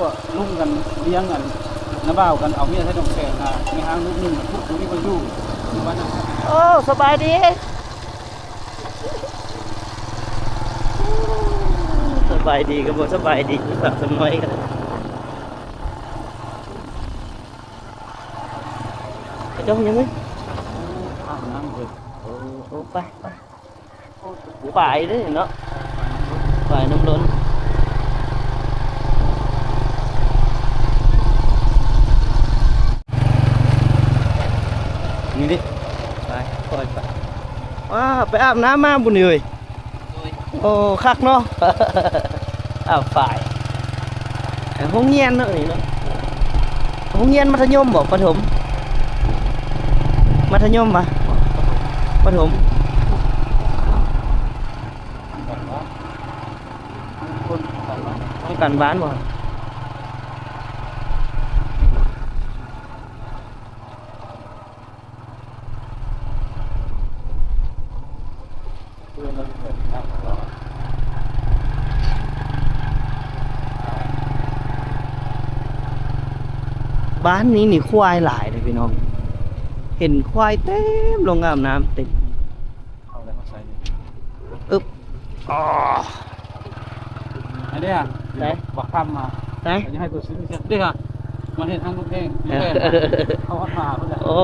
ກໍລຸມກັນລ້ຽງອັນ ນ້າບ່າວກັນເອົາເມຍໃສ່ດອງແສນນະ ແມ່ຮ້າງລູກໜຶ່ງ ຜູ້ນີ້ກໍຢູ່ ຢູ່ບ້ານນັ້ນ. ໂອ້ ສະບາຍດີ ສະບາຍດີກໍບໍ່ສະບາຍດີ ສາວສະໝອຍກໍໄດ້. ເຈົ້າຍັງໄງ? ອາບນ້ຳເພິ່ນ. ໂອ້ ໂອ້ ໄປ ໄປ. ປາຍເດ້ເນາະ ປາຍນ້ຳລົ້ນ. ນີ້ດິ ໄປ ຄ່ອຍໄປ. ວ້າ ໄປອາບນ້ຳມາບຸນເອີຍ. ໂອ້ ຄັກເນາະ ອາບຝາຍ. ໂຮງຮຽນເນາະ ນີ້ເນາະ ໂຮງຮຽນມັດທະຍົມບໍ? ປະຖົມ ມັດທະຍົມຫວາ? ປະຖົມ ຫ້ອງການບ້ານບໍ? ບ້ານນີ້ນີ້ຄວາຍຫຼາຍເດ້ພີ່ນ້ອງ ເຫັນຄວາຍເຕັມລົງອາບນ້ຳເຕັມ. ເອົາແລ້ວມາໃສ່ນີ້ ອຶບ ອໍ ອັນນີ້ ໃສ ບັກຄຳມາ ໃສ ຢາກໃຫ້ຕົວຊື້ເດ້ ມາເຮັດທາງລົດແຮງ ເອີ ເອົາຮອດມາພຸ້ນແຫຼະ. ໂອ້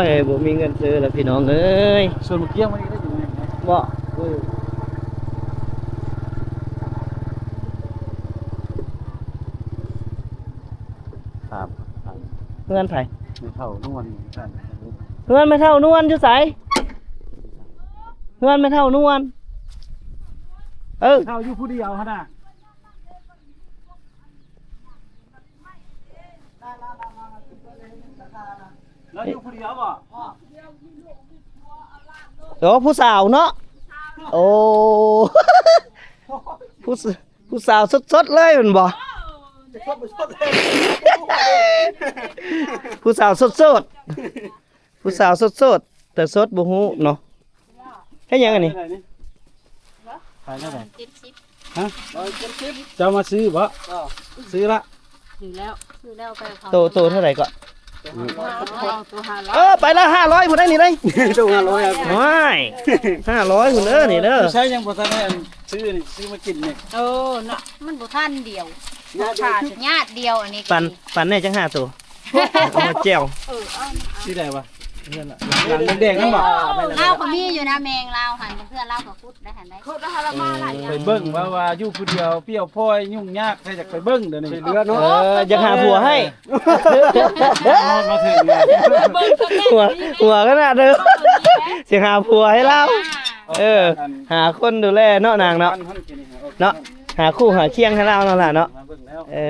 ຍ ບໍ່ມີເງິນຊື້ແລ້ວພີ່ນ້ອງເອີຍ. ສວນໝາກກ້ຽງມັນນີ້ໄດ້ຢູ່ໃນນີ້ ບໍ່? ເອີ ຄັບ ເຮືອນໃຜ? ແມ່ເຖົ້ານວນ ເຮືອນແມ່ເຖົ້ານວນຢູ່ໃສ? ເຮືອນແມ່ເຖົ້ານວນ ເອີ ເຖົ້າຢູ່ຜູ້ດຽວຫັ້ນນະ ລາວຢູ່ຜູ້ດຽວບໍ່? ໂອ້ ຜູ້ສາວເນາະ ໂອ້ ຜູ້ສ- ຜູ້ສາວສົດໆເລີຍແມ່ນບໍ່? ຜູ້ສາວສົດໆ ຜູ້ສາວສົດໆ ແຕ່ສົດບໍ່ຮູ້ເນາະ. ເຮັດຫຍັງອັນນີ້? ຂາຍເທົ່າໃດ? ຮະ? ເຈົ້າມາຊື້ບໍ່? ຊື້ລະ? ຊື້ແລ້ວ ຊື້ແລ້ວໄປເຂົາ ໂຕ ໂຕເທົ່າໃດເກາະ? ໂຕຫ້າຮ້ອຍ ເອີ ໄປລະຫ້າຮ້ອຍພຸ້ນໄດ໋ນີ້ໄດ໋ ໂຕຫ້າຮ້ອຍ ໂອ້ຍ ຫ້າຮ້ອຍພຸ້ນເດີນີ້ເດີ. ໃຊ້ຍັງບໍ່ທັນໄດ້ອັນ ຊື້ນີ້ ຊື້ມາກິນນີ້ ເອີ ເນາະ ມັນບໍ່ທັນດຽວ ຍາດດຽວ ຍາດດຽວ ອັນນີ້ ປັນ ປັນແດ່ຈັກຫ້າໂຕ ເອົາມາແຈ່ວ ເອີ ເອົາ ຊິໄດ້ວະ ເຮືອນລະ ຫຼັງແດງໆນັ້ນບໍ່? ລາວກໍມີຢູ່ນະ ແມງລາວຫັ້ນ ເພື່ອນລາວກໍຂຸດໄດ້ຫັ້ນໄດ໋ ຂຸດແລ້ວຫາລະມາຫຼາຍຢ່າງ ໄປເບິ່ງວ່າ ວ່າຢູ່ຜູ້ດຽວປ່ຽວພ້ອຍຫຍຸ້ງຍາກ ໃຜຢາກໄປເບິ່ງດຽວນີ້ ຊ່ວຍເຫຼືອເນາະ ເອີ ຢາກຫາຜົວໃຫ້ ມາເຖິງແລ້ວ ຫົວ ຫົວຂະໜາດເດີ ຊິຫາຜົວໃຫ້ລາວ ເອີ ຫາຄົນດູແລເນາະນາງເນາະ ເນາະ ຫາຄູ່ຫາຄຽງໃຫ້ລາວເນາະຫຼ້າເນາະ ເອີ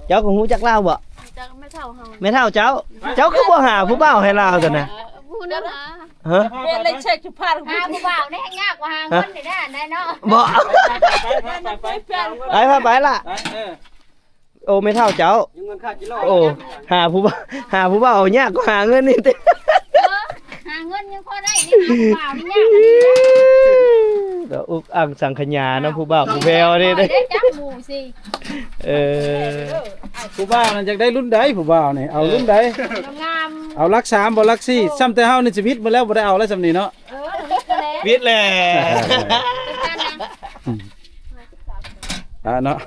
ເຈົ້າກໍຮູ້ຈັກລາວບໍ່? ຈັກແມ່ເຖົ້າເຮົາ ແມ່ເຖົ້າເຈົ້າ ເຈົ້າຄືບໍ່ຫາຜູ້ບ່າວໃຫ້ລາວຊັ້ນນະ? ຜູ້ນັ້ນນະ ຮະ? ເປັນເລີຍເຊັກຈຸພາດ ຫາຜູ້ບ່າວນີ້ແຮງຍາກກວ່າຫາເງິນນີ້ນະ ໄດ້ເນາະ ບໍ່ ໄປ ໄປ ໄປ ໄປ ພາໄປລະ ເອີ ໂອ້ ແມ່ເຖົ້າເຈົ້າ ໂອ້ ຫາຜູ້ບ່າວ ຫາຜູ້ບ່າວຍາກກວ່າຫາເງິນນີ້ຕິ ເອີ ຫາເງິນຍັງພໍໄດ້ນີ້ ຫາຜູ້ບ່າວນີ້ຍາກ ດອກອຸກອັ່ງສັງຂະຫຍານຳຜູ້ບ່າວຜູ້ແພ້ວນີ້ເດ້ ໄດ້ຈັບໝູ່ຊິ ເອີ ຜູ້ບ່າວນັ້ນຢາກໄດ້ລຸ້ນໃດ? ຜູ້ບ່າວນີ້ເອົາລຸ້ນໃດ? ງາມ ເອົາຫຼັກສາມບໍ່ ຫຼັກສີ່ ສ່ຳແຕ່ເຮົານີ້ຊີວິດໝົດແລ້ວ ບໍ່ໄດ້ເອົາແລ້ວສ່ຳນີ້ເນາະ ເອີ ວິດແລ້ວ ອ່າເນາະ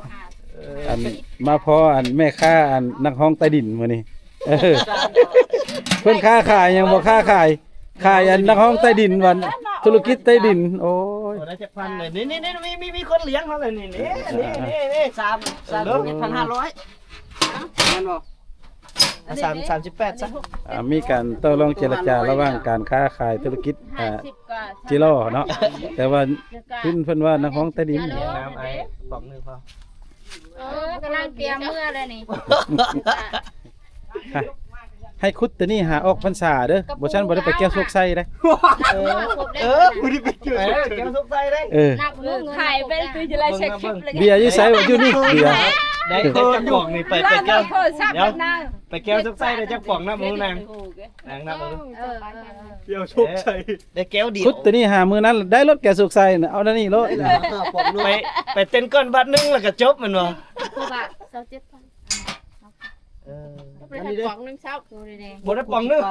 ອັນມາພໍ້ອັນແມ່ຄ້າອັນນັກຮ້ອງໃຕ້ດິນມື້ນີ້ ເອີ ເພິ່ນຄ້າຂາຍຫຍັງບໍ່? ຄ້າຂາຍ ຂາຍອັນນັກຮ້ອງໃຕ້ດິນ ວ່າທຸລະກິດໃຕ້ດິນ ໂອ້ຍ ໄດ້ຈັກພັນເລີຍ ນີ້ໆໆ ມີ ມີ ມີຄົນລ້ຽງເຮົາເລີຍ ນີ້ໆ ນີ້ໆ ສາມ ສາມ ເອີ ພັນຫ້າຮ້ອຍ ແມ່ນບໍ່? ອ່າ ສາມ ສາມສິບແປດຊະ ອ່າ ມີການຕໍ່ລອງເຈລະຈາລະຫວ່າງການຄ້າຂາຍທຸລະກິດ ອ່າ ຈິລໍເນາະ ແຕ່ວ່າ ເພິ່ນ ເພິ່ນວ່ານັກຮ້ອງໃຕ້ດິນ ນ້ຳໄອປອກໜຶ່ງພໍ ເອີ ກຳລັງກຽມເມືອແລ້ວນີ້ ໃຫ້ຂຸດແຕ່ນີ້ຫາອອກພັນສາເດີ ບໍ່ຊັ້ນບໍ່ໄດ້ໄປແກ້ວໂຊກໄຊເດ້ ເອີ ເອີ ຜູ້ທີ່ໄປແກ້ວໂຊກໄຊເດ້ ເອີ ຂາຍເປັນປີຈະໄລເຊັກຄລິບເລີຍ ເບຍຢູ່ໃສວະ? ຢູ່ນີ້ເບຍ ໄດ້ຈັກປອງນີ້ ໄປ ໄປແກ້ວ ໄປແກ້ວໂຊກໄຊໄດ້ຈັກປອງ ນັບເບິ່ງນາງ ນາງນັບເບິ່ງ ເອີ ແກ້ວໂຊກໄຊ ໄດ້ແກ້ວດຽວ ຂຸດແຕ່ນີ້ຫາມື້ນັ້ນໄດ້ໂລດ ແກ້ວໂຊກໄຊນະ ເອົາແນວນີ້ໂລດ ໄປ ໄປເຕັ້ນກ່ອນບາດໜຶ່ງ ແລ້ວກໍຈົບແມ່ນບໍ່? ຄືວ່າ ເອົາເຈັດພັນ ເອີ ບໍ່ໄດ້ປ໋ອງໜຶ່ງຊ້ຳ ບໍ່ໄດ້ປ໋ອງໜຶ່ງ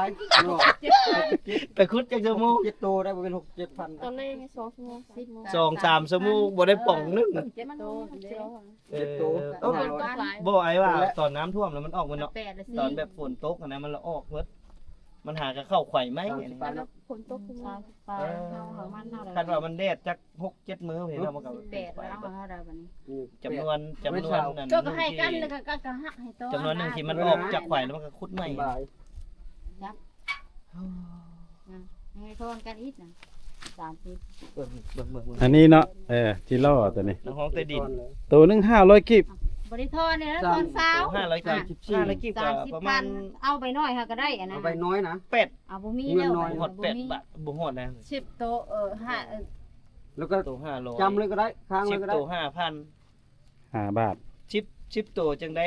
ໄປຂຸດຈັກຊົ່ວໂມງ ເຈັດໂຕໄດ້ບໍ່ ເປັນຫົກເຈັດພັນ ຕອນນີ້ມີສອງຊົ່ວໂມງ ສອງສາມຊົ່ວໂມງ ບໍ່ໄດ້ປ໋ອງໜຶ່ງ ເຈັດໂຕ ເຈັດໂຕ ເອີ ບໍ່ ອ້າຍວ່າຕອນນ້ຳຖ້ວມແລ້ວມັນອອກໝົດເນາະ ຕອນແບບຝົນຕົກຫັ້ນນະ ມັນລະອອກໝົດ ມັນຫາກະເຂົ້າໄຂໄໝ ຝົນຕົກ ເອີ ຄັນວ່າມັນແດດຈັກຫົກເຈັດມື້ເຫັນແລ້ວ ມັນກະແປດແລ້ວ ເຮົາໄດ້ບັດນີ້ ຈຳນວນ ຈຳນວນນັ້ນ ເຈົ້າກະໃຫ້ກັນ ແລ້ວກະ ກະ ກະຫັກໃຫ້ໂຕ ຈຳນວນໜຶ່ງທີ່ມັນອອກຈາກໄຂແລ້ວ ມັນກະຂຸດໃໝ່ ຈັບ ອືມ ໃຫ້ທອນກັນອີກນະ ສາມສິບ ເບິ່ງ ເບິ່ງ ເບິ່ງ ອັນນີ້ເນາະ ເອີ ຈິລໍໂຕນີ້ ນ້ຳຫອມໃຕ້ດິນ ໂຕໜຶ່ງຫ້າຮ້ອຍກີບ ບໍ່ໄດ້ທອນເດ້ ທອນຊາວ ຫ້າຮ້ອຍກີບ ຫ້າຮ້ອຍກີບກະປະມານ ເອົາໃບນ້ອຍຫາກະໄດ້ ອັນນັ້ນ ເອົາໃບນ້ອຍນະ ແປດ ເອົາ ບໍ່ມີແລ້ວ ບໍ່ຮອດແປດບາດ ບໍ່ຮອດນະ ສິບໂຕ ເອີ ຫ້າ ເອີ ແລ້ວກະໂຕຫ້າຮ້ອຍ ຈຳເລີຍກະໄດ້ ຄ້າງເລີຍກະໄດ້ ສິບໂຕຫ້າພັນ ຫ້າບາດ ສິບ ສິບໂຕຈັ່ງໄດ້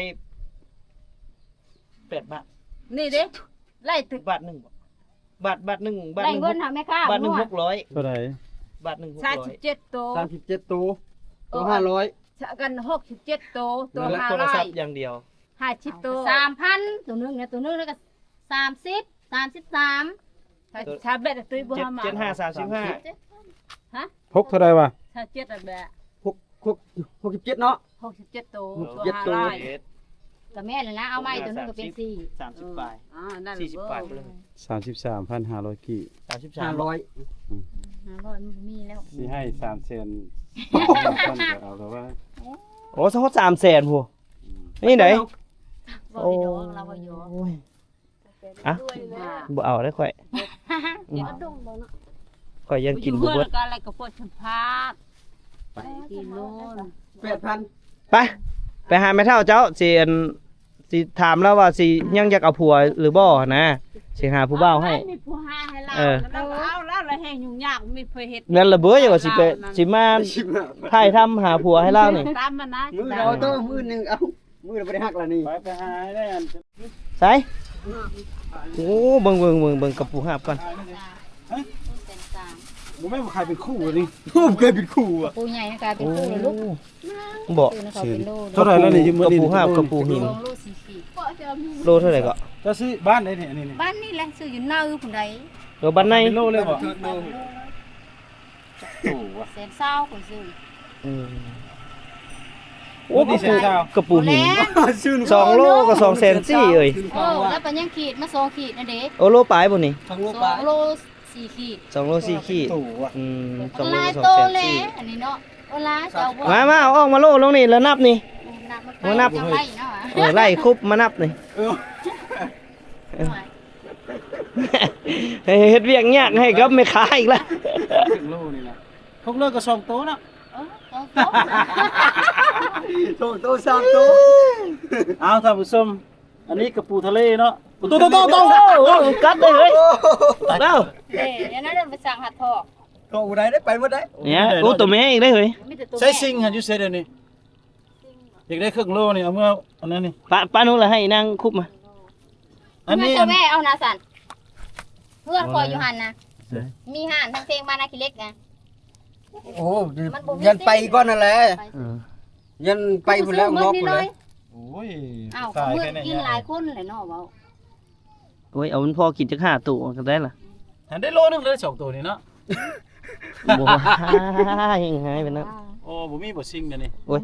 ແປດບາດ ນີ້ເດ້ ໄລ່ຕຶກ ບາດໜຶ່ງ ບາດ ບາດໜຶ່ງ ບາດໜຶ່ງ ໄດ້ເງິນຫາແມ່ຄ້າ ບາດໜຶ່ງຫົກຮ້ອຍ ເທົ່າໃດ ບາດໜຶ່ງຫົກຮ້ອຍ ສາມສິບເຈັດໂຕ ສາມສິບເອີ ໂຕຫ້າຮ້ອຍ ກັນຫົກສິບເຈັດໂຕ ໂຕຫ້າຮ້ອຍ ໂທລະສັບຢ່າງດຽວ ຫ້າສິບໂຕ ສາມພັນ ໂຕໜຶ່ງນະ ໂຕໜຶ່ງນະກະສາມສິບ ສາມສິບສາມ ຖ້າ ຖ້າແບດຕຸ້ຍບໍ່ຫາມາ ເຈັດ ເຈັດຫ້າ ສາມສິບຫ້າ ຮະ ຫົກເທົ່າໃດວະ ສາມເຈັດແບດ ຫົກ ຫົກ ຫົກສິບເຈັດເນາະ ຫົກສິບເຈັດໂຕ ຫົກສິບເຈັດໂຕ ກະແມ່ນແລ້ວນະ ເອົາໃໝ່ໂຕໜຶ່ງກະເປັນສີ່ ສາມສິບປາຍ ອ່າ ສີ່ສິບປາຍພຸ້ນ ສາມສິບສາມພັນຫ້າຮ້ອຍກີບ ສາມສິບສາມ ຫ້າຮ້ອຍ ອືມ ຫ້າຮ້ອຍມັນບໍ່ມີແລ້ວ ຊິໃຫ້ສາມແສນ ເອົາແຕ່ວ່າ ໂອ້ ສາມແສນພຸ້ນ ນີ້ໃດ ບໍ່ໄດ້ດອກ ລາວບໍ່ຢອກ ໂອ້ຍ ອ່ະ ບໍ່ເອົາເດີ້ຂ້ອຍ ອືມ ຂ້ອຍຢ້ານກິນບໍ່ເບິດ ແປດພັນ ໄປ ໄປຫາແມ່ເຖົ້າເຈົ້າ ຊິ ອັນ ຊິຖາມລາວວ່າຊິຍັງຢາກເອົາຜົວຫຼືບໍ່ຫັ້ນນະ ຊິຫາຜູ້ບ່າວໃຫ້ ມີຜູ້ຫາໃຫ້ລາວ ເອີ ລາວເອົາລາວລະແຮງຫຍຸ້ງຍາກ ມີຜູ້ເຮັດ ນັ້ນລະເບີ ວ່າຊິໄປ ຊິມາຖ່າຍທຳຫາຜົວໃຫ້ລາວນີ້ ຕາມມານະ ມື້ເຮົາໂຕມື້ໜຶ່ງ ເອົາ ມື້ລະບໍ່ໄດ້ຮັກລະນີ້ ໄປ ໄປຫາໃຫ້ແດ່ ໃສ ໂອ້ ເບິ່ງ ເບິ່ງ ເບິ່ງ ເບິ່ງກະປູຫາບກ່ອນ ບໍ່ແມ່ນວ່າຂາຍເປັນຄູ່ນີ້ ໂອ້ ເຄີຍເປັນຄູ່ອະ ປູໃຫຍ່ຂາຍເປັນຄູ່ລະລູກ ໂອ້ ບໍ່ ເທົ່າໃດລະນີ້ ກະປູຫາບ ກະປູຫີນ ໂລສີ່ຂີດ ໂລເທົ່າໃດເກາະ ເຈົ້າຊື້ບ້ານໃດນີ້ ອັນນີ້ ບ້ານນີ້ແຫຼະ ຊື້ຢູ່ເນີພຸ້ນໃດ ເອີ ບ້ານໃນ ເປັນໂລເລີຍບໍ່ ແສນຊາວຂ້ອຍຊື້ ອືມ ໂອ້ ກະປູ ກະປູຫີນ ສອງໂລກະສອງແສນສີ່ ເອີຍ ເອີ ແລ້ວປະຍັງຂີດມາສອງຂີດນັ້ນເດ້ ໂອ້ ໂລປາຍບໍ່ນີ້ ສອງໂລສີ່ຂີດ ສອງໂລສີ່ຂີດ ອືມ ສອງໂລສອງແສນສີ່ ອັນນີ້ເນາະ ໂອ້ ຫຼາຍ ເຈົ້າບໍ່ ມາ ມາ ເອົາອອກມາໂລ ລົງນີ້ລະນັບນີ້ ມານັບ ເອີ ໄລ່ຄຸບມານັບນີ້ ເອີ ເຮັດວຽກຍາກໃຫ້ກັບແມ່ຄ້າອີກລະ ເຄິ່ງໂລນີ້ນະ ຫົກໂລກະສອງໂຕເນາະ ເອີ ສອງໂຕ ສອງໂຕ ສາມໂຕ ເອົາ ທ່ານຜູ້ຊົມ ອັນນີ້ກະປູທະເລເນາະ ໂຕ ໂຕ ໂຕ ໂຕ ກັດເລີຍເຮີ້ຍ ເອົາ ເອີ ອັນນັ້ນໄປສັ່ງຫາທອກ ໂຕໃດໄດ້ໄປໝົດໄດ ໂອ້ ໂຕແມ່ອີກໄດເຮີ້ຍ ໃຊ້ຊິງຫັ້ນຢູ່ໃສດຽວນີ້ ຢາກໄດ້ເຄິ່ງໂລນີ້ ເອົາເມືອອັນນັ້ນນີ້ ປະ ປະນຸລະໃຫ້ນາງຄຸບມາ ອັນນີ້ ແມ່ເອົານະສັນ ເພື່ອນຂ້ອຍຢູ່ຫັ້ນນະ ມີຮ້ານທັງເພງມານາຂີ້ເຫຼັກນະ ໂອ້ ມັນບໍ່ມີ ຢ້ານໄປກ່ອນນັ້ນແຫຼະ ເອີ ຢ້ານໄປພຸ້ນແລ້ວ ງອກພຸ້ນແລ້ວ ໂອ້ຍ ອ້າວ ມື້ກິນຫຼາຍຄົນແຫຼະເນາະ ເວົ້າ ໂອ້ຍ ເອົາມັນພໍກິນຈັກຫ້າໂຕກະໄດ້ລະ ຫັ້ນໄດ້ໂລໜຶ່ງເລີຍ ສອງໂຕນີ້ເນາະ ບໍ່ ແຮງຮ້າຍປານນັ້ນ ໂອ້ ບໍ່ມີບໍ່ຊິງດຽວນີ້ ໂອ້ຍ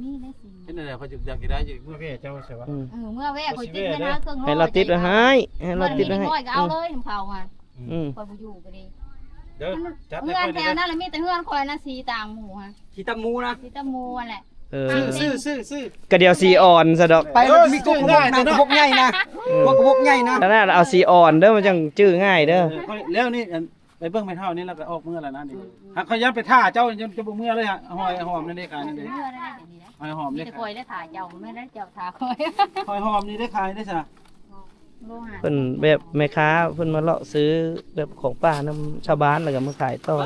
ເຮັດແນວໃດ ຂ້ອຍຢາກໄດ້ຢູ່ ເມື່ອແວ່ເຈົ້າໃສວະ ອືມ ເອີ ເມື່ອແວ່ຂ້ອຍຕິດແມ່ນຫາເຄື່ອງ ໃຫ້ລາວຕິດໄວ້ໃຫ້ ໃຫ້ລາວຕິດໄວ້ໃຫ້ ນ້ອຍກະເອົາເລີຍນຳເຂົາຫັ້ນ ອືມ ຂ້ອຍບໍ່ຢູ່ກະດີ ເດີ ຈັດ ເຮືອນແຖວນັ້ນລະມີແຕ່ເຮືອນຂ້ອຍນະ ສີຕ່າງໝູ່ຫັ້ນ ສີຕ່າງໝູ່ນະ ສີຕ່າງໝູ່ຫັ້ນແຫຼະ ເອີ ຊື້ ຊື້ ຊື້ ກະດຽວສີອ່ອນຊະດອກ ໄປແລ້ວມີກົກກະບົກໃຫຍ່ນະ ເອີ ກົກກະບົກໃຫຍ່ນະ ອັນນັ້ນເອົາສີອ່ອນເດີ ມັນຈັ່ງຈື່ງ່າຍເດີ ເອີ ຂ້ອຍແລ້ວນີ້ ອັນ ໄປເບິ່ງແມ່ເຖົ້ານີ້ລະກະອອກເມືອລະນະນີ້ ຫາກຂ້ອຍຢ້ານໄປຖ້າເຈົ້າ ຈະ ຈະບໍ່ເມືອເລີຍ ຫາ ຫອຍຫອມນັ້ນເດ້ ຂາຍນັ້ນເດ້ ຫອຍຫອມນີ້ ມີແຕ່ຂ້ອຍໄດ້ຖ້າເຈົ້າ ບໍ່ແມ່ນໄດ້ເຈົ້າຖ້າຂ້ອຍ ຫອຍຫອມນີ້ໄດ້ຂາຍໄດ້ຊະ ໂລຫ້າ ເພິ່ນແບບແມ່ຄ້າເພິ່ນມາເລາະຊື້ແບບຂອງປ່ານຳຊາວບ້ານ ແລ້ວກະມາຂາຍຕໍ່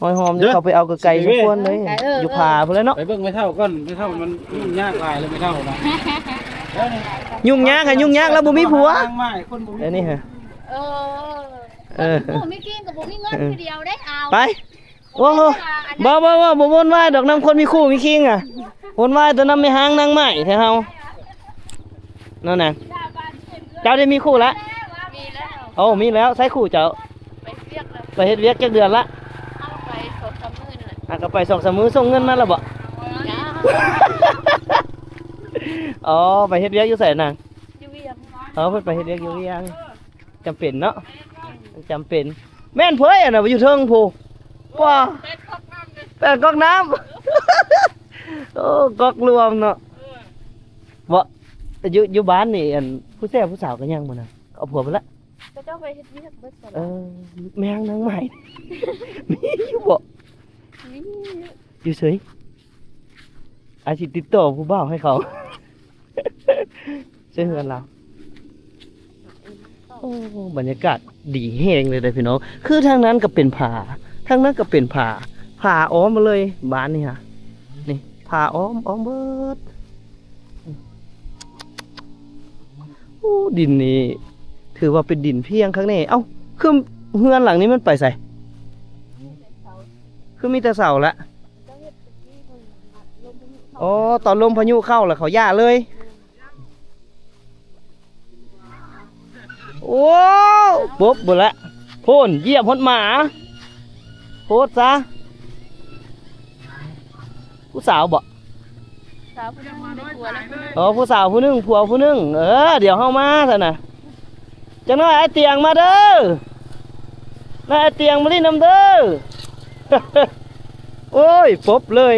ຫອຍຫອມນີ້ເຂົາໄປເອົາໄກໆສົມຄວນເລີຍ ຢູ່ຜາພຸ້ນແຫຼະເນາະ ໄປເບິ່ງແມ່ເຖົ້າກ່ອນ ແມ່ເຖົ້າມັນຫຍຸ້ງຍາກຫຼາຍແລ້ວ ແມ່ເຖົ້ານະ ຫຍຸ້ງຍາກຫະ ຫຍຸ້ງຍາກລະບໍ່ມີຜົວ ອັນນີ້ຫະ ເອີ ເອີ ບໍ່ມີກິນກະບໍ່ມີເງິນ ເອີ ຄືດຽວເດ້ ເອົາ ໄປ ໂອ້ໂຫ ບໍ່ ບໍ່ ບໍ່ ບໍ່ວົນວາຍດອກ ນຳຄົນມີຄູ່ມີຄີງອະ ວົນວາຍແຕ່ນຳແມ່ຮ້າງນາງໄມ້ແທ້ເຮົາ ນັ້ນນະ. ເຈົ້າໄດ້ມີຄູ່ລະ? ມີແລ້ວ. ໂອ້ ມີແລ້ວ. ໃສຄູ່ເຈົ້າ? ໄປເຮັດວຽກແລ້ວ. ໄປເຮັດວຽກຈັກເດືອນລະ? ໄປສອງສາມມື້ນີ້ແຫຼະ. ຫາກໍໄປສອງສາມມື້. ສົ່ງເງິນມາແລ້ວບໍ່? ຍັງ. ອໍ ໄປເຮັດວຽກຢູ່ໃສນາງ? ຢູ່ວຽງ. ອໍ ເພິ່ນໄປເຮັດວຽກຢູ່ວຽງ. ຈຳເປັນເນາະ ມັນຈຳເປັນ. ແມ່ນເພີ້ຍອັນນະ ຢູ່ເທິງພຸ້ນ ວ້າ ແປດກອກນ້ຳ ໂອ້ ກອກລວມເນາະ. ບໍ່ ຢູ່ ຢູ່ບ້ານນີ້ ອັນ ຜູ້ແຊຜູ້ສາວກໍຍັງບໍ່ນະ ເອົາຜົວໄປລະ? ເຂົາເຈົ້າໄປເຮັດວຽກເບິດ. ເອີ ແມ່ນນາງໃໝ່ ມີຢູ່ບໍ່? ມີ ຢູ່ໃສ? ອາ ຊິຕິດຕໍ່ຜູ້ບ່າວໃຫ້ເຂົາ ໃສ່ເຮືອນລາວ. ໂອ້ ບັນຍາກາດດີແຮງເລີຍເດ້ພີ່ນ້ອງ. ຄືທາງນັ້ນກໍເປັນຜາ ທາງນັ້ນກໍເປັນຜາ ຜາອ້ອມມາເລີຍບ້ານນີ້ຫາ ນີ້ຜາອ້ອມ ອ້ອມເບິດ. ໂອ້ ດິນນີ້ຖືວ່າເປັນດິນພຽງຄັກແນ່. ເອົ້າ ຄືເຮືອນຫຼັງນີ້ມັນໄປໃສ? ຄືມີແຕ່ເສົາລະ? ອໍ ຕອນລົມພາຍຸເຂົ້າລະເຂົາຢ້າເລີຍ. ໂອ້ ປົບເບິດລະ ໂພນ ຢຽບຮອດໝາ ໂພດຊະ. ຜູ້ສາວບໍ່? ສາວຜູ້ໜຶ່ງໄດ້ຜົວແລ້ວຜູ້ໜຶ່ງ. ອໍ ຜູ້ສາວຜູ້ໜຶ່ງ ຜົວຜູ້ໜຶ່ງ. ເອີ ດຽວເຮົາມາຊັ້ນນະ ຈັກໜ້ອຍອ້າຍຕຽງມາເດີ ນ້ອງອ້າຍຕຽງມາຫຼິ້ນນຳເດີ. ໂອ້ຍ ປົບເລີຍ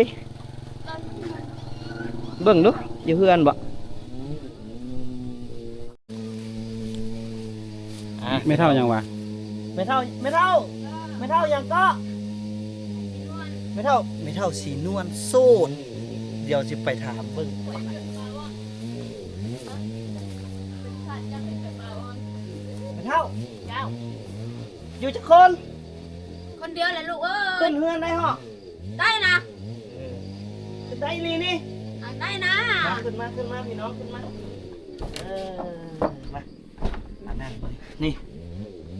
ເບິ່ງດູ ຢູ່ເຮືອນບໍ່? ອ່ະ ແມ່ເຖົ້າຫຍັງວະ? ແມ່ເຖົ້າ ແມ່ເຖົ້າ ແມ່ເຖົ້າຫຍັງເກາະ? ແມ່ເຖົ້າ ແມ່ເຖົ້າສີນວນໂສດ. ດຽວຊິໄປຖາມເບິ່ງ. ແມ່ເຖົ້າ ເຈົ້າ ຢູ່ຈັກຄົນ? ຄົນດຽວແຫຼະລູກເອີຍ. ຂຶ້ນເຮືອນໄດ້ເຫາະ? ໄດ້ນະ. ເອີ ຂຶ້ນໄດ້ອີ່ຫຼີນີ້? ອ່າ ໄດ້ນະ. ມາ ຂຶ້ນມາ ຂຶ້ນມາ ພີ່ນ້ອງ ຂຶ້ນມາ. ເອີ ມາ ມານັ່ງນີ້.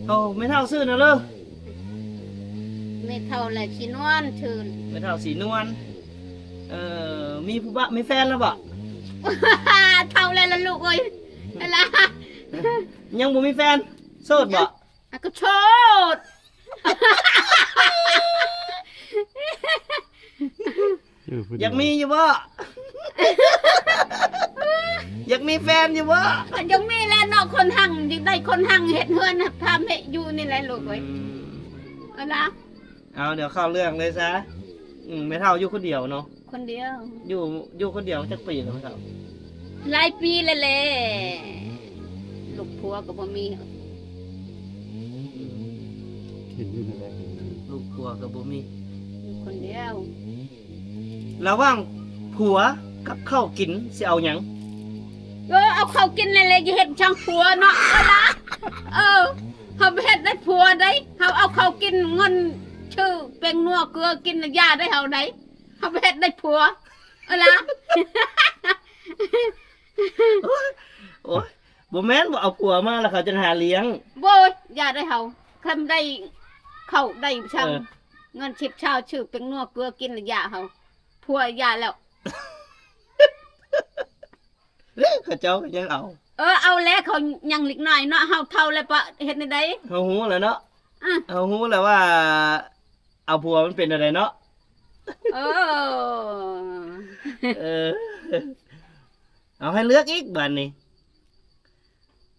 ໂອ້ ແມ່ເຖົ້າຊື່ຫຍັງເລີ? ແມ່ເຖົ້າແຫຼະ ສີນວນຊື່. ແມ່ເຖົ້າສີນວນ. ເອີ ມີຜູ້ບະ ມີແຟນແລ້ວບໍ່? ເຖົ້າແລ້ວລະລູກເອີຍ. ລະ ຍັງບໍ່ມີແຟນ? ໂສດບໍ່? ອ່ະ ກໍໂສດ. ຢູ່ຜູ້ດຽວ ຢາກມີຢູ່ບໍ່? ຢາກມີແຟນຢູ່ບໍ່? ກໍຢາກມີແຫຼະເນາະ ຄົນຮັ່ງ ຢາກໄດ້ຄົນຮັ່ງເຮັດເຮືອນພາແມ່ຢູ່ນີ້ແຫຼະລູກເອີຍ. ອືມ ເອົາລະ ເອົາ ດຽວເຂົ້າເລື່ອງເລີຍຊະ. ອືມ ແມ່ເຖົ້າຢູ່ຄົນດຽວເນາະ? ຄົນດຽວ. ຢູ່ ຢູ່ຄົນດຽວຈັກປີແລ້ວແມ່ເຖົ້າ? ຫຼາຍປີແລ້ວແຫຼະ ລູກຜົວກໍບໍ່ມີ ເຫັນຢູ່ນັ້ນແຫຼະ ລູກຜົວກໍບໍ່ມີ ຢູ່ຄົນດຽວ. ລະຫວ່າງຜົວກັບເຂົ້າກິນຊິເອົາຫຍັງ? ເອີ ເອົາເຂົ້າກິນນັ້ນແຫຼະ ຢ່າເຮັດຊ່າງຜົວເນາະ. ເອີລະ ເອີ ເຮົາບໍ່ເຮັດໄດ້ຜົວໃດ ເຮົາເອົາເຂົ້າກິນ ເງິນຊື້ແປ້ງນົວເກືອກິນນະ ຢ່າໄດ້ເຮົາໃດ. ເຮົາໄປເຮັດໄດ້ຜົວ ເອີລະ. ໂອ້ຍ ໂອ້ຍ ບໍ່ແມ່ນວ່າເອົາຜົວມາແລ້ວເຂົາຈັ່ງຫາລ້ຽງ. ໂອ້ຍ ຢ່າໄດ້ເຮົາ ຄັນໄດ້ເຂົ້າໄດ້ຊ່າງ ເອີ ເງິນສິບຊາວ ຊື້ແປ້ງນົວເກືອກິນລະຢ່າເຮົາ ຜົວຢ່າແລ້ວ. ເຂົາເຈົ້າກໍຍັງເອົາ. ເອີ ເອົາແລ້ວ ເຂົາຍັງເລັກນ້ອຍເນາະ ເຮົາເຖົ້າແລ້ວປະເຮັດແນວໃດ? ເຮົາຮູ້ແລ້ວເນາະ. ອື ເຮົາຮູ້ແລ້ວວ່າເອົາຜົວມັນເປັນແນວໃດເນາະ. ເອີ ເອີ ເອົາໃຫ້ເລືອກອີກບາດນີ້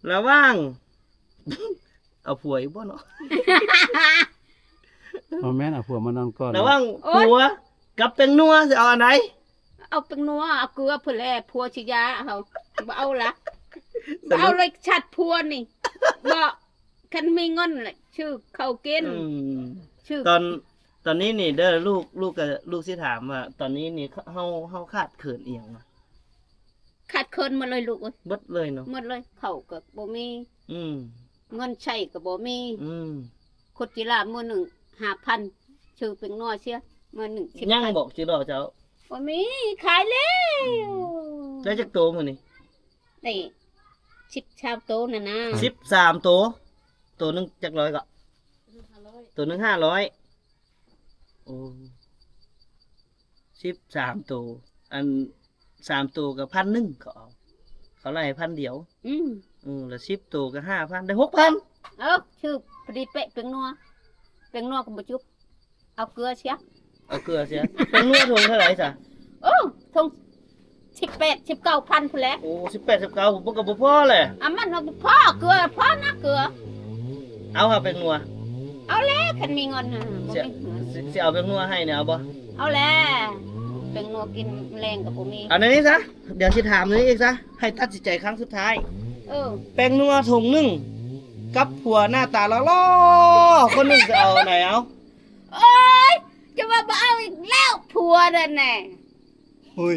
ລະຫວ່າງ ເອົາຜົວອີກບໍ່ເນາະ? ບໍ່ແມ່ນ ເອົາຜົວມານອນກ່ອນ ລະຫວ່າງ ໂອ້ຍ ຜົວກັບແປ້ງນົວ ຊິເອົາອັນໃດ? ເອົາແປ້ງນົວ ເອົາເກືອພຸ້ນແຫຼະ ຜົວຊິຢ່າເຮົາ ບໍ່ເອົາລະ ບໍ່ເອົາເລີຍ ຊັດຜົວນີ້ ບໍ່ ຄັນມີເງິນລະຊື້ເຂົ້າກິນ. ອືມ ຊື້ ຕອນ ຕອນນີ້ນີ້ເດີ ລູກ ລູກກໍ ລູກຊິຖາມວ່າ ຕອນນີ້ນີ້ເຮົາ ເຮົາຂາດເຂີນອີ່ຫຍັງວະ? ຂາດເຂີນໝົດເລີຍລູກເອີຍ. ເບິດເລີຍເນາະ? ໝົດເລີຍ ເຂົ້າກໍບໍ່ມີ. ອືມ ເງິນໃຊ້ກໍບໍ່ມີ. ອືມ ຂຸດຈີລາມື້ໜຶ່ງຫ້າພັນ ຊື້ເປັນໜໍ່ເສຍ ມື້ໜຶ່ງສິບພັນ. ຍັງບໍ່ຈີລາເຈົ້າ? ບໍ່ມີ ຂາຍແລ້ວ. ອືມ ໄດ້ຈັກໂຕມື້ນີ້? ໄດ້ສິບ ຊາວໂຕນັ້ນນະ. ສິບສາມໂຕ. ໂຕໜຶ່ງຈັກຮ້ອຍເກາະ? ໂຕໜຶ່ງຫ້າຮ້ອຍ. ໂອ້ ສິບສາມໂຕ ອັນສາມໂຕກໍພັນໜຶ່ງ ເຂົາເອົາ ເຂົາໄລ່ພັນດຽວ. ອືມ ເອີ ລະສິບໂຕກໍຫ້າພັນ ໄດ້ຫົກພັນ. ເອີ ຊື່ ພໍດີເປະ ແປ້ງນົວ ແປ້ງນົວກໍບໍ່ຈຸບ ເອົາເກືອເສຍ ເອົາເກືອເສຍ. ແປ້ງນົວຖົງເທົ່າໃດຊະ? ໂອ້ ຖົງສິບແປດ ສິບເກົ້າພັນພຸ້ນແຫຼະ. ໂອ້ ສິບແປດ ສິບເກົ້າ ມັນກໍບໍ່ພໍແຫຼະ. ອາ ມັນບໍ່ພໍ ເກືອພໍນະ ເກືອ. ເອົາຫາແປ້ງນົວ ເອົາແຫຼະ ຄັນມີເງິນນະ. ບໍ່ມີເງິນ ຊິ ຊິເອົາແປ້ງນົວໃຫ້ນີ້ ເອົາບໍ່? ເອົາແຫຼະ ແປ້ງນົວກິນແລງກໍບໍ່ມີ. ເອົາແນວນີ້ຊະ ດຽວຊິຖາມນີ້ອີກຊະ ໃຫ້ຕັດສິນໃຈຄັ້ງສຸດທ້າຍ. ເອີ ແປ້ງນົວຖົງໜຶ່ງກັບຜົວໜ້າຕາຫຼໍ່ໆຄົນໜຶ່ງ ຈະເອົາອັນໃດເອົາ? ໂອ້ຍ ຈະວ່າບໍ່ເອົາອີກແລ້ວ ຜົວນັ້ນນະ. ໂອ້ຍ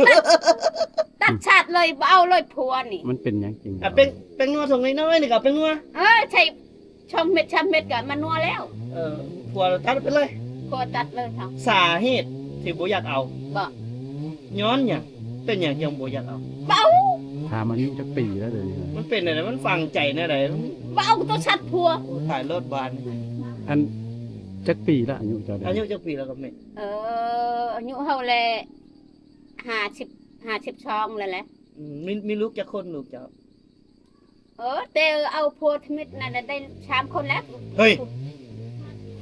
ຕັດ ຕັດຊາດເລີຍ ບໍ່ເອົາເລີຍຜົວນີ້. ມັນເປັນຫຍັງຈຶ່ງ ອ່ະ ເປັນ ແປ້ງນົວຖົງນ້ອຍໆນີ້ກໍເອົາແປ້ງນົວ. ເອີ ໃສ່ສອງເມັດສາມເມັດກໍມານົວແລ້ວ. ເອີ ຜົວຕັດໄປເລີຍ ຜົວຕັດເລີຍເຮົາ. ສາເຫດທີ່ບໍ່ຢາກເອົາ ບໍ່ ຍ້ອນຫຍັງ? ເປັນຫຍັງຈັ່ງບໍ່ຢາກເອົາ? ບໍ່ເອົາ. ຖາມອາຍຸຈັກປີແລ້ວດຽວນີ້? ມັນເປັນແນວໃດ? ມັນຝັງໃຈແນວໃດ? ບໍ່ເອົາ ໂຕສັດຜົວ. ໂອ້ ຕາຍໂລດບາດນີ້. ອັນ ຈັກປີລະອາຍຸເຈົ້າ? ອາຍຸຈັກປີແລ້ວກັບແມ່? ເອີ ອາຍຸເຮົາແຫຼະ ຫ້າສິບ ຫ້າສິບສອງແລ້ວແຫຼະ. ອືມ ມີ ມີລູກຈັກຄົນລູກເຈົ້າ? ເອີ ແຕ່ເອົາຜົວທຳອິດນັ້ນນະ ໄດ້ສາມຄົນແລ້ວ. ເຮີ້ຍ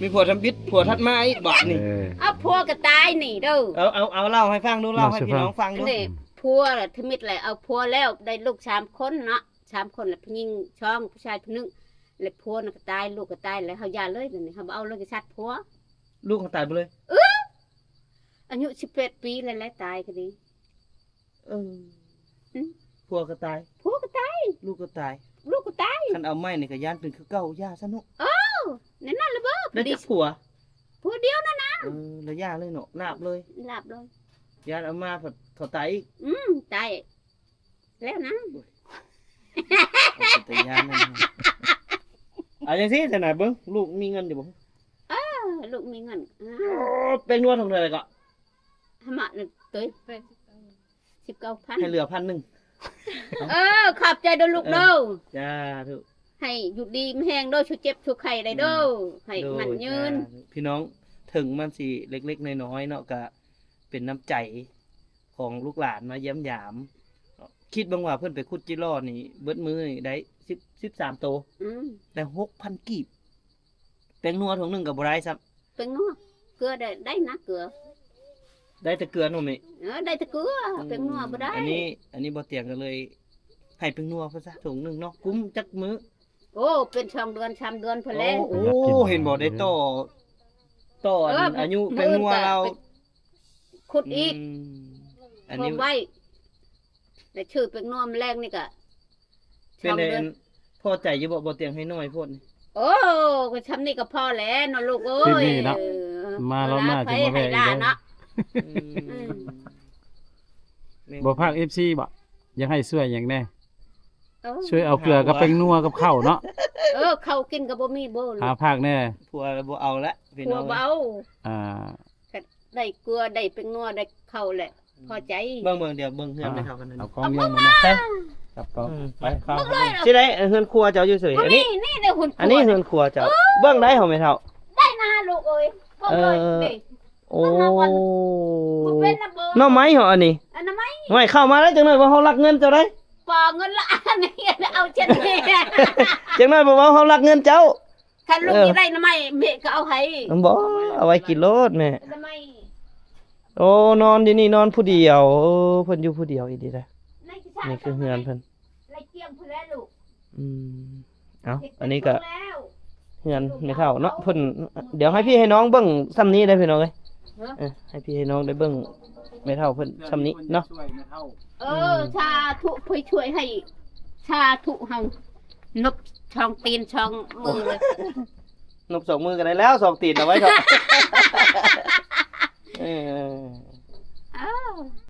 ມີຜົວທຳອິດ ຜົວຖັດມາອີກບາດນີ້. ເອີ ເອົາຜົວກໍຕາຍນີ້ເດີ. ເອົາ ເອົາ ເລົ່າໃຫ້ຟັງດູ ເລົ່າໃຫ້ພີ່ນ້ອງຟັງດູ. ນີ້ ອືມ ຜົວທຳອິດແຫຼະ ເອົາຜົວແລ້ວ ໄດ້ລູກສາມຄົນເນາະ ສາມຄົນແຫຼະ ຜູ້ຍິງສອງ ຜູ້ຊາຍຜູ້ໜຶ່ງ ແລະຜົວນະກໍຕາຍ ລູກກໍຕາຍ ແລ້ວເຮົາຢ່າເລີຍ ດຽວນີ້ເຮົາບໍ່ເອົາເລີຍ ກໍສັດຜົວ. ລູກເຂົາຕາຍເບິດເລີຍ? ເອີ ອາຍຸສິບແປດປີແລ້ວແຫຼະ ຕາຍກໍດີ. ເອີ ອືມ ຜົວກໍຕາຍ ຜົວກໍຕາຍ ລູກກໍຕາຍ ລູກກໍຕາຍ. ຄັນເອົາໃໝ່ນີ້ກໍຢ້ານເປັນຄືເກົ່າ ຢ່າຊະເນາະ. ເອີ ແນວນັ້ນລະບໍ? ໄດ້ຈັກຜົວ? ຜົວດຽວນັ້ນນະ. ເອີ ລະຢ່າເລີຍເນາະ ລາບເລີຍ ລາບເລີຍ. ຢ້ານເອົາມາພັດເຂົາຕາຍອີກ. ອືມ ຕາຍແລ້ວນະ. ໂອ້ຍ ເປັນຕາຢ້ານນະ. ເອົາຈັ່ງຊີ້ຊະນະ ເບິ່ງ ລູກມີເງິນຢູ່ບໍ່? ເອີ ລູກມີເງິນ. ເອີ ໂອ້ ແປ້ງນົວຖົງເທົ່າໃດເກາະ? ຫາມະໜຶ່ງ ຕຸ້ຍ ສິບເກົ້າພັນ ໃຫ້ເຫຼືອພັນໜຶ່ງ. ເອີ ຂອບໃຈເດີລູກເດີ. ເອີ ສາທຸ ໃຫ້ຢູ່ດີມີແຮງເດີ ຊູເຈັບຊູໄຂ້ໄດ້ເດີ. ອືມ ໃຫ້ໝັ້ນຍືນ. ໂດຍ ສາທຸ. ພີ່ນ້ອງ ເຖິງມັນຊິເລັກໆນ້ອຍໆເນາະ ກະເປັນນ້ຳໃຈຂອງລູກຫຼານມາຢ້ຽມຢາມ. ຄິດເບິ່ງວ່າເພິ່ນໄປຂຸດຈິລໍນີ້ ເບິດມື້ນີ້ໄດ້ສິບ ສິບສາມໂຕ. ອືມ ໄດ້ຫົກພັນກີບ. ແປ້ງນົວຖົງໜຶ່ງກໍບໍ່ໄດ້ຊ້ຳ. ແປ້ງນົວ ເກືອໄດ້ ໄດ້ນະ ເກືອ ໄດ້ແຕ່ເກືອເນາະແມ່. ເອີ ໄດ້ແຕ່ເກືອ. ອືມ ແປ້ງນົວບໍ່ໄດ້. ອັນນີ້ ອັນນີ້ບໍ່ຕຽງກໍເລີຍໃຫ້ແປ້ງນົວເພິ່ນຊະຖົງໜຶ່ງເນາະ. ກຸ້ມຈັກມື້? ໂອ້ ເປັນສອງເດືອນສາມເດືອນພຸ້ນແຫຼະ. ໂອ້ ເຫັນບໍ່ ໄດ້ຕໍ່ ຕໍ່ ເອີ ອາຍຸແປ້ງນົວລາວ ຂຸດອີກ. ອືມ ອັນນີ້ໄວ້ ແລ້ວຊື້ແປ້ງນົວມາແລງນີ້ກະ ເປັນໄດ ສອງເດືອນ. ພໍໃຈຢູ່ບໍ່? ບໍ່ຕຽງໃຫ້ໜ້ອຍໂພດນີ້. ໂອ້ ກໍຊ່ຳນີ້ກໍພໍແລ້ວເນາະລູກເອີຍ. ມາລອບໜ້າຈະມາແວ່ອີກເດີ. ອືມ ອືມ ບໍ່ພາກ ເອັຟຊີ ບໍ່? ຢາກໃຫ້ຊ່ວຍຫຍັງແດ່? ເອີ ຊ່ວຍເອົາເກືອກັບແປ້ງນົວກັບເຂົ້າເນາະ. ເອີ ເຂົ້າກິນກໍບໍ່ມີບໍ່ ຫາພາກແດ່. ຜົວບໍ່ເອົາລະ ພີ່ນ້ອງ ຜົວບໍ່ເອົາ. ອ່າ ໄດ້ເກືອ ໄດ້ແປ້ງນົວ ໄດ້ເຂົ້າແຫຼະ ພໍໃຈ. ເບິ່ງ ເບິ່ງ ດຽວເບິ່ງເຮືອນແມ່ເຖົ້າກັນ. ເອົາຂອງເຮືອນມາ ໄປ ກັບກອງ ອືມ ໄປ ເຂົ້າ. ຊິໄດ້ເຮືອນຄົວເຈົ້າຢູ່ໃສ? ອັນນີ້ ນີ້ເຮືອນຄົວ ອັນນີ້ເຮືອນຄົວເຈົ້າ. ເອີ ເບິ່ງໄດ້ເຮົາແມ່ເຖົ້າ ໄດ້ນະລູກເອີຍ. ເອີ ໂອ້ ໜໍ່ໄມ້ເຫາະອັນນີ້? ຫ້ວຍ ເຂົ້າມາໄດ້ ຈັກໜ້ອຍວ່າເຮົາລັກເງິນເຈົ້າໄດ໋. ບໍ່ ເງິນລະອັນນີ້ ເອົາເຊັ່ນນີ້ ຈັກໜ້ອຍບໍ່ເວົ້າເຮົາລັກເງິນເຈົ້າ. ຄັນລູກ ເອີ ຢາກໄດ້ໜໍ່ໄມ້ ແມ່ກໍເອົາໃຫ້. ບໍ່ ເອົາໄວ້ກິນໂລດແມ່. ໜໍ່ໄມ້ ໂອ້ ນອນຢູ່ນີ້ ນອນຜູ້ດຽວ. ເອີ ເພິ່ນຢູ່ຜູ້ດຽວອີ່ຫຼີເດ້. ນີ້ຄືເຮືອນເພິ່ນ. ອືມ ເອົ້າ ອັນນີ້ກໍເຮືອນແມ່ເຖົ້າເນາະ. ເພິ່ນ ດຽວໃຫ້ພີ່ໃຫ້ນ້ອງເບິ່ງຊ່ຳນີ້ເດ້ພີ່ນ້ອງເອີຍ. ເອີ ໃຫ້ພີ່ໃຫ້ນ້ອງໄດ້ເບິ່ງແມ່ເຖົ້າເພິ່ນຊ່ຳນີ້ເນາະ. ເອີ ສາທຸ ເພິ່ນຊ່ວຍໃຫ້ ສາທຸ ເຮົານົບສອງຕີນສອງມືເລີຍ. ນົບສອງມືກໍໄດ້ແລ້ວ ສອງຕີນເອົາໄວ້ເຖາະ. ເອີ ເອົ້າ.